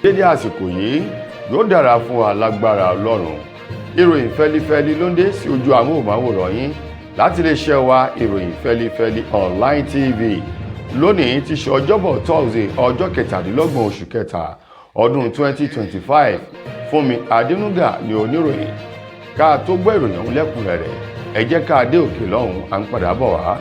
Dédé àsìkò yìí, yóò dára fún wa lágbára Ọlọ́run. Ìròyìn fẹ́lifẹ́li ló ń dé sí ojú amóhùnmáwòrán yín láti iléeṣẹ́ wa, Ìròyìn Fẹ́lifẹ́li Online TV. Lónìí ti ṣe Ọjọ́bọ̀ Thursday, ọjọ́ 27 oṣù kẹta ọdún 2025. Fúnmi Adénúgà ni oníròyìn. Ká tó gbọ́ ìròyìn ọ̀hún lẹ́kùnrẹ́rẹ́, ẹ jẹ́ ká dé òkè lọ́hùn, à ń padà bọ̀ wá.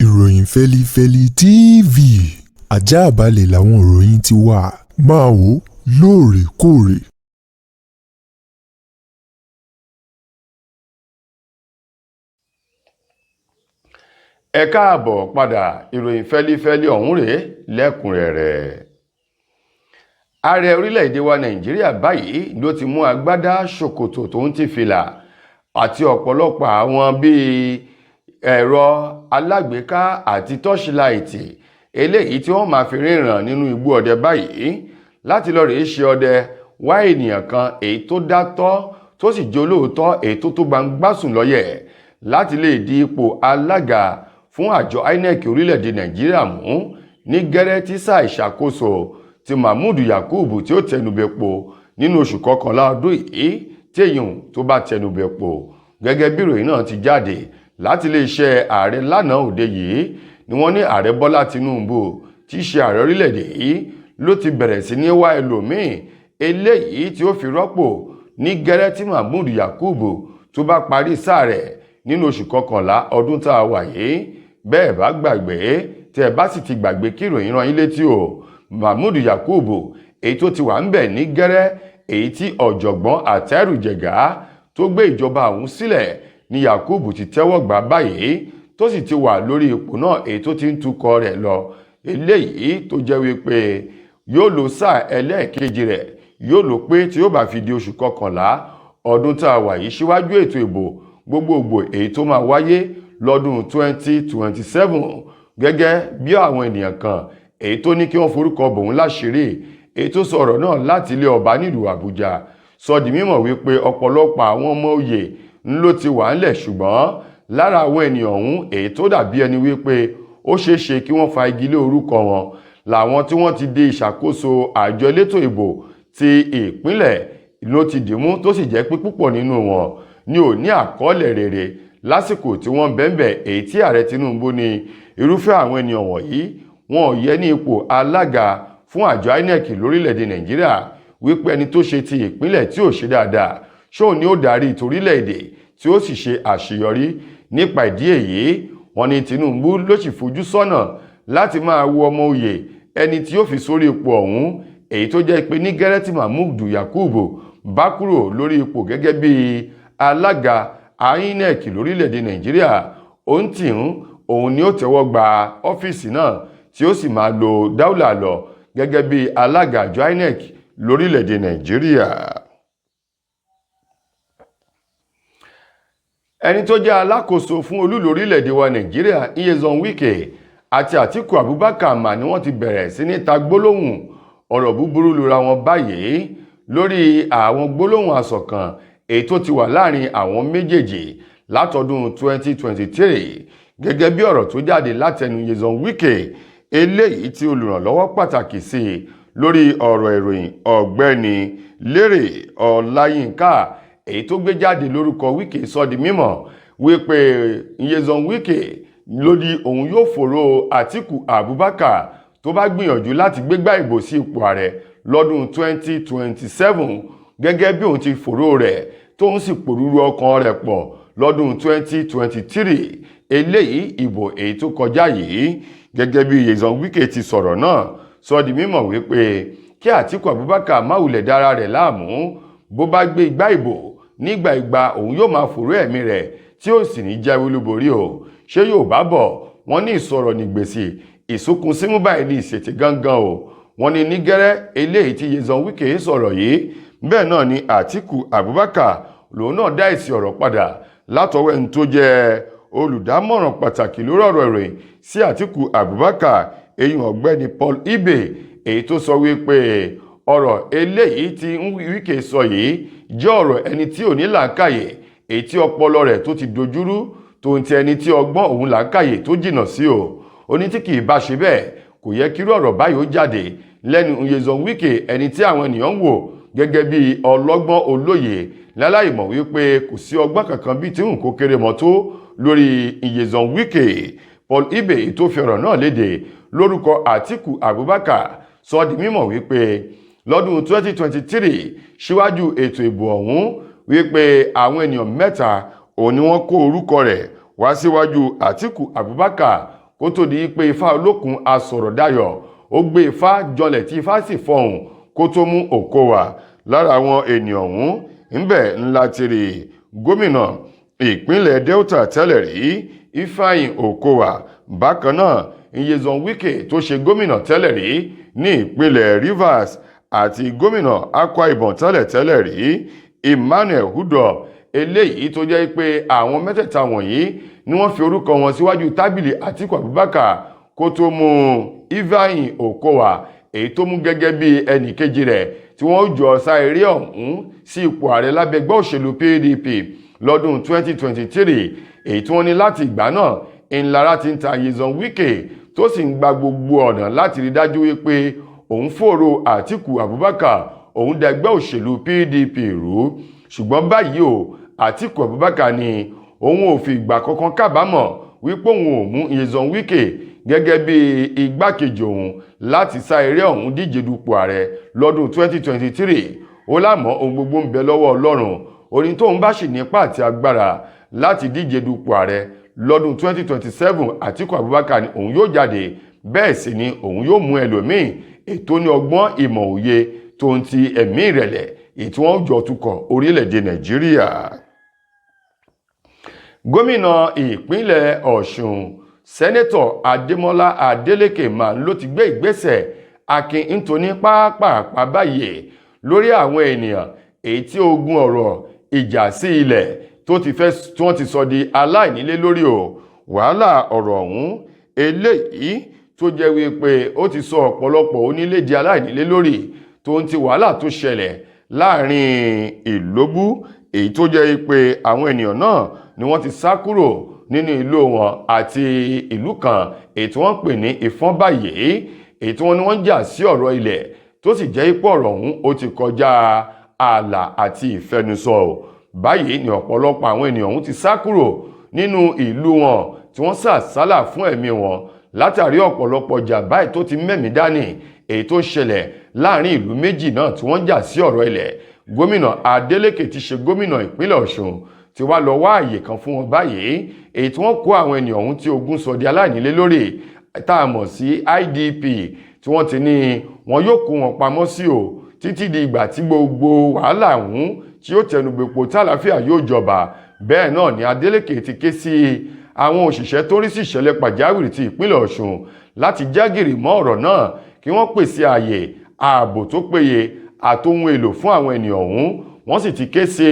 Ìròyìn Fẹ́lifẹ́li TV, àjààbalẹ̀ làwọn ìròyìn ti wà, máa wò lóòrèkóòrè. Ẹ káàbọ̀ padà. Ìròyìn fẹ́lifẹ́li ọ̀hún rèé lẹ́kùnrẹ́rẹ́. Ààrẹ orílẹ̀-èdè wa Nàìjíríà báyìí ló ti mú agbádá, ṣòkòtò tó ń ti fìlà àti ọ̀pọ̀lọpọ̀ àwọn bíi ẹ̀rọ alágbèéká àti tọ́ṣíláìtì eléyìí tí wọ́n máa fi ríran nínú igbó ọdẹ báyìí láti lọ rèé ṣe ọdẹ wá ènìyàn kan èyí tó dátọ́, tó sì jẹ́ olóòótọ́, èyí tó tó gbangbásùn lọ́yẹ̀ láti lè di ipò alága fún àjọ INEC orílẹ̀-èdè Nàìjíríà mú ní gẹ́rẹ́ tí sáà ìṣàkóso ti Mahmood Yakubu tí ó tẹnubẹ̀pọ̀ nínú oṣù kọkànlá ọdún yìí, tí èyàn tó bá tẹnubẹ̀pọ̀. Gẹ́gẹ́ bí ìròyìn náà ti jáde láti iléeṣẹ́ ààrẹ lánàá òde yìí, ni wọ́n ní Ààrẹ Bọ́lá Tinubu tí í ṣe ààrẹ orílẹ̀-èdè yìí ló ti bẹ̀rẹ̀ sí ní wá ẹlòmíì eléyìí tí ó fi rọ́pò ní gẹ́rẹ́ tí Mahmood Yakubu tó bá parí sáà rẹ̀ nínú oṣù kọkànlá ọdún tá a wà yìí. Bẹ́ẹ̀ bá gbàgbé, tẹ́ ẹ bá sì ti gbàgbé, kí ìròyìn rán yín létí o, Mahmood Yakubu èyí tó ti wà ń bẹ̀ ní gẹ́rẹ́ èyí tí ọ̀jọ̀gbọ́n Àtẹ́rù Jẹ̀gá tó gbé ìjọba ọ̀hún sílẹ̀ ní Yakubu ti tẹ́wọ́ gbà báyìí, tó sì ti wà lórí ipò náà èyí tó ti ń tukọ̀ rẹ̀ lọ, eléyìí tó jẹ́ wípé yóò lò sáà ẹlẹ́ẹ̀kejì rẹ̀, yóò lò pé tí yóò bá fi di oṣù kọkànlá ọdún tá a wà yìí, síwájú ètò ìbò gbogbogbò èyí tó máa wáyé lọ́dún 2027. Gẹ́gẹ́ bí àwọn ènìyàn kan èyí tó ní kí wọ́n forúkọ bòun láṣìírí, èyí tó sọ ọ̀rọ̀ náà láti ilé ọba nílùú Àbújá, sọ di mímọ̀ wípé ọ̀pọ̀lọpọ̀ àwọn ọmọ òye ń ló ti wà ńlẹ̀, ṣùgbọ́n lára àwọn ènìyàn ọ̀hún èyí tó dàbí ẹni wípé ó ṣeé ṣe kí wọ́n fa igi lé orúkọ wọn làwọn tí wọ́n ti di ìṣàkóso àjọ elétò ìbò ti ìpínlẹ̀ ló ti dìímú, tó sì jẹ́ pé púpọ̀ nínú wọn ni ò ní àkọọ́lẹ̀ rere lásìkò tí wọ́n bẹ́ńbẹ̀, èyí tí Ààrẹ Tinubu ní irúfẹ́ àwọn ènìyàn wọ̀nyí wọn ò yẹ ní ipò alága fún àjọ INEC lórílẹ̀‐èdè Nàìjíríà, wípé ẹni tó ṣe ti ìpínlẹ̀ tí ò ṣe dáadáa, ṣóun ni ó darí torílẹ̀-èdè tí ó sì ṣe àṣeyọrí? Nípa ìdí èyí, wọ́n ní Tinubu ló sì fojú sọ́nà láti máa wo ọmọ òye ẹni tí ó fi sórí ipò ọ̀hún, èyí tó jẹ́ pé ní gẹ́rẹ́ tí Mahmood Yakubu bá kúrò lórí ipò gẹ́gẹ́ bí alága INEC lórílẹ̀‐èdè Nàìjíríà, òun tì ń òun ni ó tẹ́wọ́ gba ọ́fíìsì náà tí ó sì máa lo dáúlà lọ gẹ́gẹ́ bí alága àjọ INEC lórílẹ̀‐èdè Nàìjíríà. Ẹni tó jẹ́ alákòóso fún olúùlú orílẹ̀-èdè wa Nàìjíríà, Nyesom Wike, àti Àtíkù Abubakar mà ni wọ́n ti bẹ̀rẹ̀ sí ní ta gbólóhùn ọ̀rọ̀ búburú lura wọn báyìí lórí àwọn gbólóhùn àsọ̀kan èyí tó ti wà láàrin àwọn méjèèjì látọdún 2023. Gẹ́gẹ́ bí ọ̀rọ̀ tó jáde látẹnu Nyesom Wike, eléyìí tí olùrànlọ́wọ́ pàtàkì sí i lórí ọ̀rọ̀ ìròyìn, Ọ̀gbẹ́ni Lérè Ọláyínká, èyí tó gbé jáde lórúkọ Wike, sọ di mímọ̀ wípé Nyesom Wike lórí òun yóò fòró Àtíkù Abubakar tó bá gbìyànjú láti gbégbá ìbò sí ipò ààrẹ lọ́dún 2027, gẹ́gẹ́ bí òun ti fòró rẹ̀ tóun sì pòrúurú ọkàn rẹ̀ pọ̀ lọ́dún 2023, eléyìí ìbò èyí tó kọjá yìí. Gẹ́gẹ́ bí Nyesom Wike ti sọ̀rọ̀ náà, sọ di mímọ̀ wípé kí Àtíkù Abubakar má wulẹ̀ dára rẹ̀ láàmú, bó bá gbé igbá ìbò nígbà ìgbà, òun yóò máa fòró ẹ̀mí rẹ̀ tí ó sì ní jáwé olúborí o. Ṣé yóò bá bọ̀ wọ́n ní ìsọ̀rọ̀ ní gbèsè ìsúnkun símú báyìí ní ìṣètì gangan o. Wọ́n ní ní gẹ́rẹ́ eléyìí tí Nyesom Wike sọ̀rọ̀ yìí, bẹ́ẹ̀ náà ni Àtíkù Abubakar lòun náà dá èsì ọ̀rọ̀ padà látọwọ́ ẹni tó jẹ́ olùdámọ̀ràn pàtàkì lórí ọ̀rọ̀ ìròyìn sí Àtíkù Abubakar, eyín ọ̀gbẹ́ni Paul Ibe, èyí tó sọ wípé ọ̀rọ̀ eléyìí tí Wike sọ yìí jẹ́ ọ̀rọ̀ ẹni tí ò ní làákàyè, èyí tí ọpọlọ rẹ̀ tó ti dojúrú, tó ń ti ẹni tí ọgbọ́n òun làákàyè tó jìnnà sí o. Ó ní tí kì í bá ṣe bẹ́ẹ̀, kò yẹ kírú ọ̀rọ̀ báyìí ó jáde lẹ́nu Nyesom Wike, ẹni tí àwọn ènìyàn ń wò gẹ́gẹ́ bí ọlọ́gbọ́n olóye, láláì mọ̀ wípé kò sí ọgbọ́n kankan bíi tí n kò kéré mọ́ tó lórí Nyesom Wike. Paul Ibe tó fi ọ̀rọ̀ náà léde lórúkọ Àtíkù Abubakar sọ di mímọ̀ wípé lọ́dún 2023, síwájú ètò ìbò ọ̀hún, wípé àwọn ènìyàn mẹ́ta òun ni wọ́n kó orúkọ rẹ̀ wá síwájú Àtíkù Abubakar, kó tó di pé Ifá Olókun Asọ̀rọ̀dayọ̀ ó gbé Ifá jọlẹ̀ tí Ifá sì fọhùn kó tó mú Okowa. Lára àwọn ènìyàn ọ̀hún ńbẹ̀ ńlá ti rí gómìnà ìpínlẹ̀ Delta tẹ́lẹ̀ rí, Ifeanyi Okowa. Bákan náà, Nyesom Wike tó ṣe gómìnà tẹ́lẹ̀ rí ní ìpínlẹ̀ Rivers àti gómìnà Akwa Ibom tẹ́lẹ̀tẹ́lẹ̀ rí, Emmanuel Udoh. Eléyìí tó jẹ́ pé àwọn mẹ́tẹ̀ẹ̀ta wọ̀nyí ni wọ́n fi orúkọ wọn síwájú tábìlì Àtíkù Abubakar kó tó mú Ifeanyi Okowa, èyí tó mú gẹ́gẹ́ bí ẹnì kejì rẹ̀ tí wọ́n jọ sá eré ọ̀hún sí ipò ààrẹ lábẹ́ ẹgbẹ́ òṣèlú PDP lọ́dún 2023. Èyí tí wọ́n ní láti ìgbà náà ńlára ti ń ta Nyesom Wike, tó sì ń gba gbogbo ọ̀nà láti rí dájú wípé òun fòòró Àtíkù Abubakar, òun da ẹgbẹ́ òṣèlú PDP rú. Ṣùgbọ́n báyìí o, Àtíkù Abubakar ni òun ò fi ìgbà kankan kábàámọ̀ wípé òun ò mú Nyesom Wike gẹ́gẹ́ bí igbákejì òun láti sá eré ọ̀hún díje dupò ààrẹ lọ́dún 2023. Ó lámọ́ ohun gbogbo ń bẹ lọ́wọ́ Ọlọ́run. Orin tóun bá sì nípa àti agbára láti díje dupò ààrẹ lọ́dún 2027, Àtíkù Abubakar ni òun yóò jáde, bẹ́ẹ̀ sì ni òun yóò mú ẹlòmíì ètò ní ọgbọ́n, ìmọ̀, òye tó ń ti ẹ̀mí ìrẹ̀lẹ̀ èyí tí wọ́n jọ tukọ̀ orílẹ̀-èdè Nàìjíríà. Gómìnà ìpínlẹ̀ Ọ̀ṣun, Sẹ́nẹ́tọ̀ Adémọ́lá Adélékè máa ló ti gbé ìgbésẹ̀ akin nítorí pápápá báyìí lórí àwọn ènìyàn èyí tí ogun ọ̀rọ̀ ìjà sí ilẹ̀ tó ti fẹ́ tí wọ́n ti sọ di aláìnílé lórí o. Wàhálà ọ̀rọ̀ ọ̀hún eléyìí tó jẹ́ wípé ó ti sọ ọ̀pọ̀lọpọ̀ onílé di aláìnílé lórí, tó ń ti wàhálà tó ṣẹlẹ̀ láàrin Ìlóbú, èyí tó jẹ́ pé àwọn ènìyàn náà ni wọ́n ti sá kúrò nínú ìlú wọn, àti ìlú kan èyí tí wọ́n ń pè ní Ìfọ́nbáyé, èyí tí wọ́n ní wọ́n ń jà sí ọ̀rọ̀ ilẹ̀, tó sì jẹ́ ipò ọ̀rọ̀ ọ̀hún ó ti kọjá ààlà àti ìfẹnusọ. Báyìí ni ọ̀pọ̀lọpọ̀ àwọn ènìyàn ọ̀hún ti sá kúrò nínú ìlú wọn, tí wọ́n sá àsálà fún ẹ̀mí wọn látàrí ọ̀pọ̀lọpọ̀ jà báyìí tó ti mẹ́mìí dání, èyí tó ṣẹlẹ̀ láàrin ìlú méjì náà tí wọ́n ń jà sí ọ̀rọ̀ ilẹ̀. Gómìnà Adeleke ti ṣe gómìnà ìpínlẹ̀ Ọ̀ṣun ti wá lọ wá àyè kan fún wọn báyìí, èyí tí wọ́n kó àwọn ènìyàn ọ̀hún tí ogun sọ di aláìnílé lórí, tá a mọ̀ sí IDP, tí wọ́n ti ní wọn yóò kó wọn pamọ́ sí o títí di ìgbà tí gbogbo wàhálà ọ̀hún tí yóò tẹnubẹ̀pọ̀, tí àlàáfíà yóò jọba. Bẹ́ẹ̀ náà ni Adeleke ti ké sí àwọn òṣìṣẹ́ tó rí sí ìṣẹ̀lẹ̀ pàjáwìrì ti ìpínlẹ̀ Ọ̀ṣun láti jágìrì mọ́ ọ̀rọ̀ náà, kí wọ́n pèsè ààyè ààbò tó péye àtohun èlò fún àwọn ènìyàn ọ̀hún. Wọ́n sì ti ké sí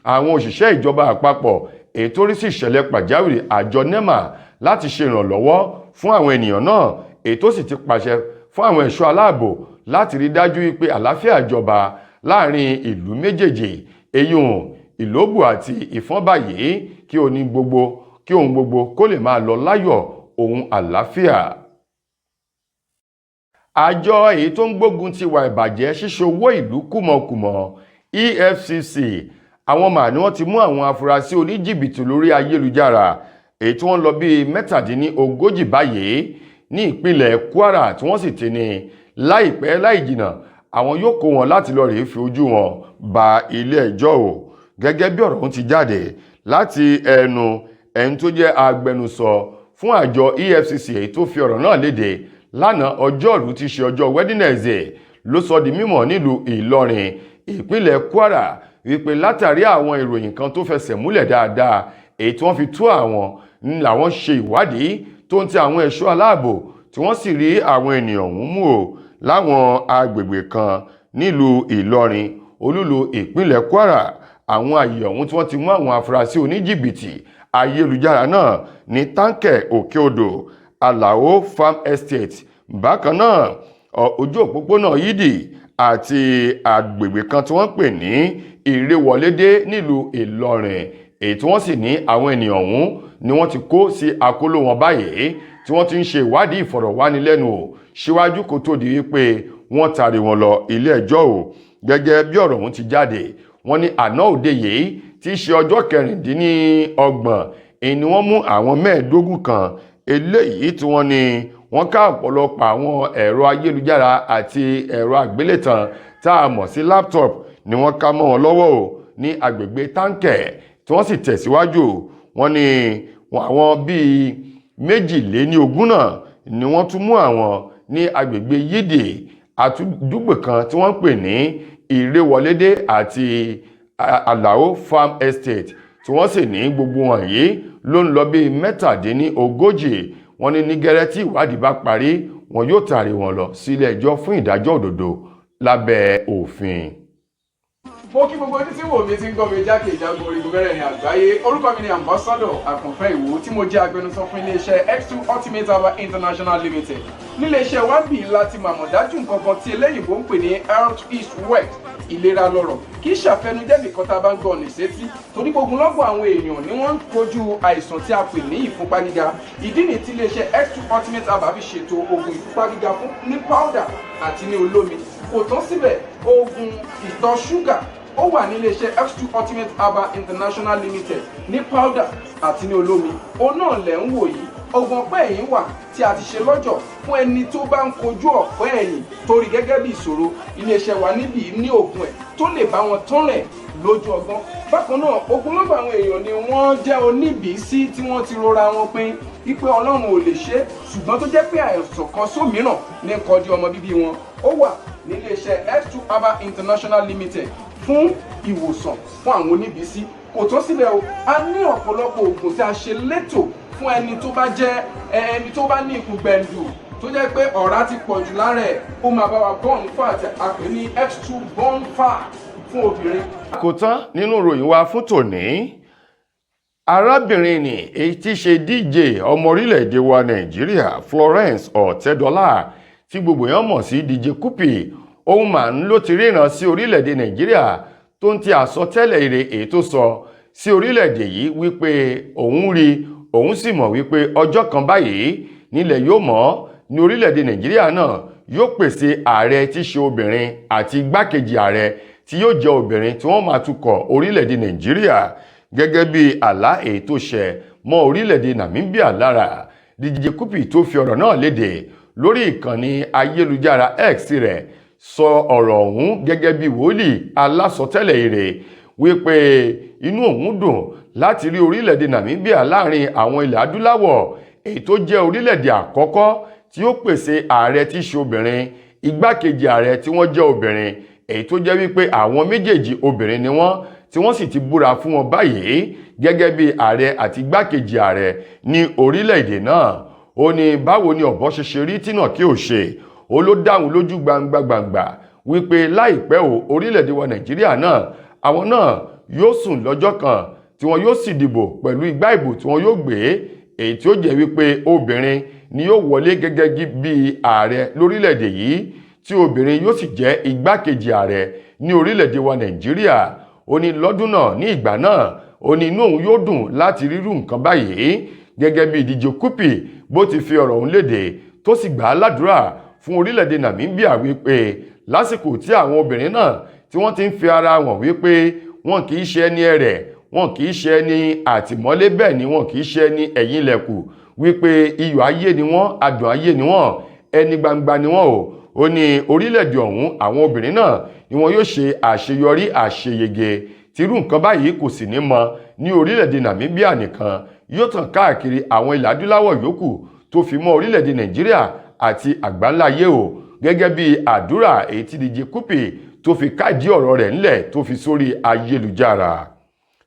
àwọn òṣìṣẹ́ ìjọba àpapọ̀ èyí tó rí sí ìṣẹ̀lẹ̀ pàjáwìrì, àjọ NEMA, láti ṣe ìrànlọ́wọ́ fún àwọn ènìyàn náà, èyí tó sì ti pàṣẹ fún àwọn ẹ̀ṣọ́ aláàbò láti rí dájú wípé àlàáfíà jọba láàrin ìlú méjèèjì, eyín Ìlóbù àti Ìfọ́nbáyé, kí ohun gbogbo kó lè máa lọ láyọ̀ ohun àlàáfíà. Àjọ èyí tó ń gbógun ti ìwà ìbàjẹ́, ṣíṣe owó ìlú kùmọ̀kùmọ̀, EFCC, àwọn mà ní wọ́n ti mú àwọn afurasí oníjìbìtì lórí ayélujára èyí tí wọ́n lọ bíi 37 báyìí ní ìpínlẹ̀ Kwara, tí wọ́n sì ti ní láìpẹ́ láì jìnà àwọn yóò kó wọn láti lọ rèé fi ojú wọn ba ilé ẹjọ́ o. Gẹ́gẹ́ bí ọ̀rọ̀ ọ̀hún ti jáde láti ẹnu ẹni tó jẹ́ agbẹnusọ fún àjọ EFCC, èyí tó fi ọ̀rọ̀ náà léde lánàá ọjọ́rú tí ṣe ọjọ́ Wednesday, ló sọ di mímọ̀ nílùú Ìlọrin, ìpínlẹ̀ Kwara, wípé látàrí àwọn ìròyìn kan tó fẹsẹ̀ múlẹ̀ dáadáa èyí tí wọ́n fi tú àwọn ń làwọn ṣe ìwádìí tó ń ti àwọn ẹ̀ṣọ́ aláàbò, tí wọ́n sì rí àwọn ènìyàn ọ̀hún mú o láwọn agbègbè kan nílùú Ìlọrin, olúlu ìpínlẹ̀ Kwara. Àwọn àyè ọ̀hún tí wọ́n ti mú àwọn afurasí oníjìbìtì ayélujára náà ní Táǹkẹ̀, Òkè Odò, Alao Farm Estate, bákan náà ojú òpópónà Yídì àti agbègbè kan tí wọ́n pè ní Ìrèwọlédé nílùú Ìlọrin, èyí tí wọ́n sì ní àwọn ènìyàn ọ̀hún. Ni wọ́n ti kó sí àkóló wọn báyìí tí wọ́n ti ń ṣe ìwádìí ìfọ̀rọ̀wánilẹ́nuwò síwájú kó tó di wípé wọ́n taari wọn lọ ilé ẹjọ́ o. Gẹ́gẹ́ bí ọ̀rọ̀ ọ̀hún ti jáde, wọ́n ní àná òde yìí tí í ṣe ọjọ́ 26 ni wọ́n mú àwọn 15 kan eléyìí tí wọ́n ní wọ́n ká ọ̀pọ̀lọpọ̀ àwọn ẹ̀rọ ayélujára àti ẹ̀rọ àgbélétan tá a mọ̀ sí laptop ni wọ́n ká mọ́ wọn lọ́wọ́ o ní agbègbè Táǹkẹ̀, tí wọ́n sì tẹ̀síwájú. Wọ́n ní àwọn bíi 22 náà ni wọ́n tún mú àwọn ní agbègbè Yídì àtúndúgbò kan tí wọ́n ń pè ní Ìrèwọlédé àti Àlàó Farm Estate, tí wọ́n sì ní gbogbo wọ̀nyí ló ń lọ bíi 37. Wọ́n ní ní gẹ́rẹ́ tí ìwádìí bá parí, wọn yóò taari wọn lọ sílé ẹjọ́ fún ìdájọ́ òdodo lábẹ́ òfin. Mo kí gbogbo ojú tí wò mí, tí ń gbọ́ mi jákè ìjágbó orígun mẹ́rẹ̀ẹ̀rin àgbáyé. Orúkọ mi ni Ambassador Àkànfẹ́ Ìwò, tí mo jẹ́ agbẹnusọ fún iléeṣẹ́ X2 Ultimate Herbal International Limited. Níléeṣẹ́ wa ń bì láti màmọ̀ dájú nǹkan kan tí eléyìnbó ń pè ní health is wealth, ìlera lọ́rọ̀. Kì í ṣàfẹnujẹ́ nìkan tá a bá ń gbọ́ ọ̀nà ìsétí, torí gbogbo lọ́gbọ̀ àwọn èèyàn ni wọ́n ń kojú àìsàn tí a pè ní ìfúnpá gíga. Ìdí nìyí tí iléeṣẹ́ X2 Ultimate Herbal fi ṣètò oògùn ìfúnpá gíga fún ní powder àti ní olómi. Kò tán síbẹ̀, oògùn ìtọ̀ ṣúgà ó wà ní iléeṣẹ́ X2 Ultimate Herbal International Limited ní powder àti ní olómi. Òun náà lẹ̀ ń wò yìí. Oògùn ọ̀pẹ́ ẹ̀yìn wà tí a ti ṣe lọ́jọ̀ fún ẹni tó bá ń kojú ọ̀pẹ́ ẹ̀yìn torí gẹ́gẹ́ bí ìṣòro. Iléeṣẹ́ wa níbí ní oògùn ẹ̀ tó lè bá wọn tán rẹ̀ lójú ọgbọ́n. Bákan náà, ogunlọ́gọ̀ àwọn èèyàn ni wọ́n jẹ́ oníbìísí tí wọ́n ti rora wọn pin wípé Ọlọ́run ò lè ṣe, ṣùgbọ́n tó jẹ́ pé àìsàn kan sómìíràn ní kọjú ọmọ bíbí wọn. Ó wà níléeṣẹ́ X2 Herbal International Limited fún ìwòsàn fún àwọn oníbìísí. Kò tán sílẹ̀ o, a ní ọ̀pọ̀lọpọ̀ oògùn tí a ṣe létò fún ẹni tó bá jẹ́ ẹni tó bá ní ikùn gbẹ̀ǹdù, tó jẹ́ pé ọ̀rá ti pọ̀ jù lára ẹ̀. Ó máa bá wa burn fat, a pè ní X2 burn fat fún obìnrin. Kò tán nínú ìròyìn wa fún tòní. Arábìnrin ni èyí tí í ṣe DJ ọmọ orílẹ̀-èdè wa Nàìjíríà, Florence Ọ̀tẹ́dọ́là, tí gbogbo èèyàn mọ̀ sí DJ Cuppy, òun mà ń ló ti ríran sí orílẹ̀-èdè Nàìjíríà tó ń ti àsọtẹ́lẹ̀ ire èyí tó sọ sí orílẹ̀-èdè yìí wípé òun rí, òun sì mọ̀ wípé ọjọ́ kan báyìí nílẹ̀ yóò mọ́ ní orílẹ̀-èdè Nàìjíríà náà yóò pèsè ààrẹ tí í ṣe obìnrin àti igbákejì ààrẹ tí yóò jẹ́ obìnrin tí wọ́n máa tukọ̀ orílẹ̀-èdè Nàìjíríà, gẹ́gẹ́ bí àlá èyí tó ṣẹ mọ́ orílẹ̀-èdè Namibia lára. DJ Cuppy tó fi ọ̀rọ̀ náà léde lórí ìkànnì ayélujára X rẹ̀ sọ ọ̀rọ̀ ọ̀hún gẹ́gẹ́ bí wòlíì alásọtẹ́lẹ̀ ire wípé inú òun dùn láti rí orílẹ̀-èdè Namibia láàrin àwọn ilẹ̀ adúláwọ̀ èyí tó jẹ́ orílẹ̀-èdè àkọ́kọ́ tí ó pèsè ààrẹ tí í ṣe obìnrin, igbákejì ààrẹ tí wọ́n jẹ́ obìnrin, èyí tó jẹ́ wípé àwọn méjèèjì obìnrin ni wọ́n, tí wọ́n sì ti búra fún wọn báyìí gẹ́gẹ́ bí ààrẹ àti igbákejì ààrẹ ní orílẹ̀-èdè náà. Ó ní báwo ni ọ̀bọ ṣe ṣe rí tínà kí ò ṣe. Ó ló dáhùn lójú gbangba gbangba wípé láìpẹ́ o, orílẹ̀-èdè wa Nàìjíríà náà, àwọn náà yóò sùn lọ́jọ́ kan tí wọn yóò sì dìbò pẹ̀lú igbá ìbò tí wọn yóò gbé, èyí tí ó jẹ́ wípé obìnrin ni yóò wọlé gẹ́gẹ́ bí ààrẹ lórílẹ̀-èdè yìí, tí obìnrin yóò sì jẹ́ igbákejì ààrẹ ní orílẹ̀-èdè wa Nàìjíríà. Ó ní lọ́dún náà, ní ìgbà náà, ó ní inú òun yóò dùn láti rírú nǹkan báyìí. Gẹ́gẹ́ bí DJ Cuppy bó ti fi ọ̀rọ̀ òun léde, tó sì gbà á ládùúrà fún orílẹ̀-èdè Namibia wípé lásìkò tí àwọn obìnrin náà tí wọ́n ti ń fi ara wọn wípé wọn kì í ṣe ẹni ẹrẹ̀, wọn kì í ṣe ẹni àtìmọ́lé, bẹ́ẹ̀ ni wọn kì í ṣe ẹni ẹ̀yìn ilẹ̀kù, wípé iyọ̀ ayé ni wọ́n, adùn ayé ni wọ́n, ẹni gbangba ni wọ́n o. Ó ní orílẹ̀-èdè ọ̀hún, àwọn obìnrin náà ni wọn yóò ṣe àṣeyọrí àṣeyege tírú nǹkan báyìí kò sì ní mọ ní orílẹ̀-èdè Namibia nìkan, yóò tàn káàkiri àwọn ilẹ̀ adúláwọ̀ yòókù tó fi mọ́ orílẹ̀-èdè Nàìjíríà àti àgbáńláyé o. Gẹ́gẹ́ bí àdúrà èyí tí DJ Cuppy tó fi káàdì ọ̀rọ̀ rẹ̀ ńlẹ̀ tó fi sórí ayélujára.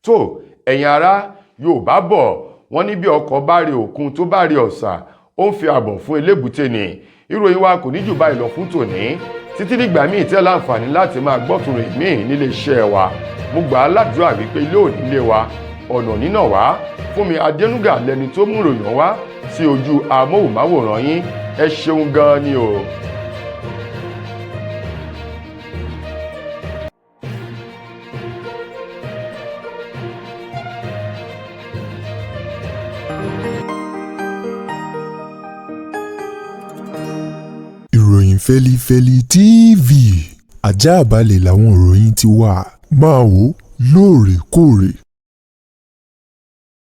Tó ẹ̀yin ará, Yorùbá bọ̀, wọ́n ní bí ọkọ̀ bá rí òkun tó bá rí ọ̀sà, ó ń fi àbọ̀ fún elébùté ni. Ìròyìn wa kò ní jù báyìí lọ fún tòní. Títí dìgbà míì tẹ́ láǹfààní láti máa gbọ́tún rìn míì nílé iṣẹ́ wa, mo gbà á ládùúrà wípé ilé òní lé wa, ọ̀nà nínà wá. Fúnmi Adénúgà lẹni tó mú ìròyìn wá sí ojú amóhùnmáwòrán yín. Ẹ ṣeun gan-an ni o. Fẹ́lifẹ́li TV, àjààbálẹ̀ làwọn ìròyìn ti wà. Máa wò lóòrèkóòrè.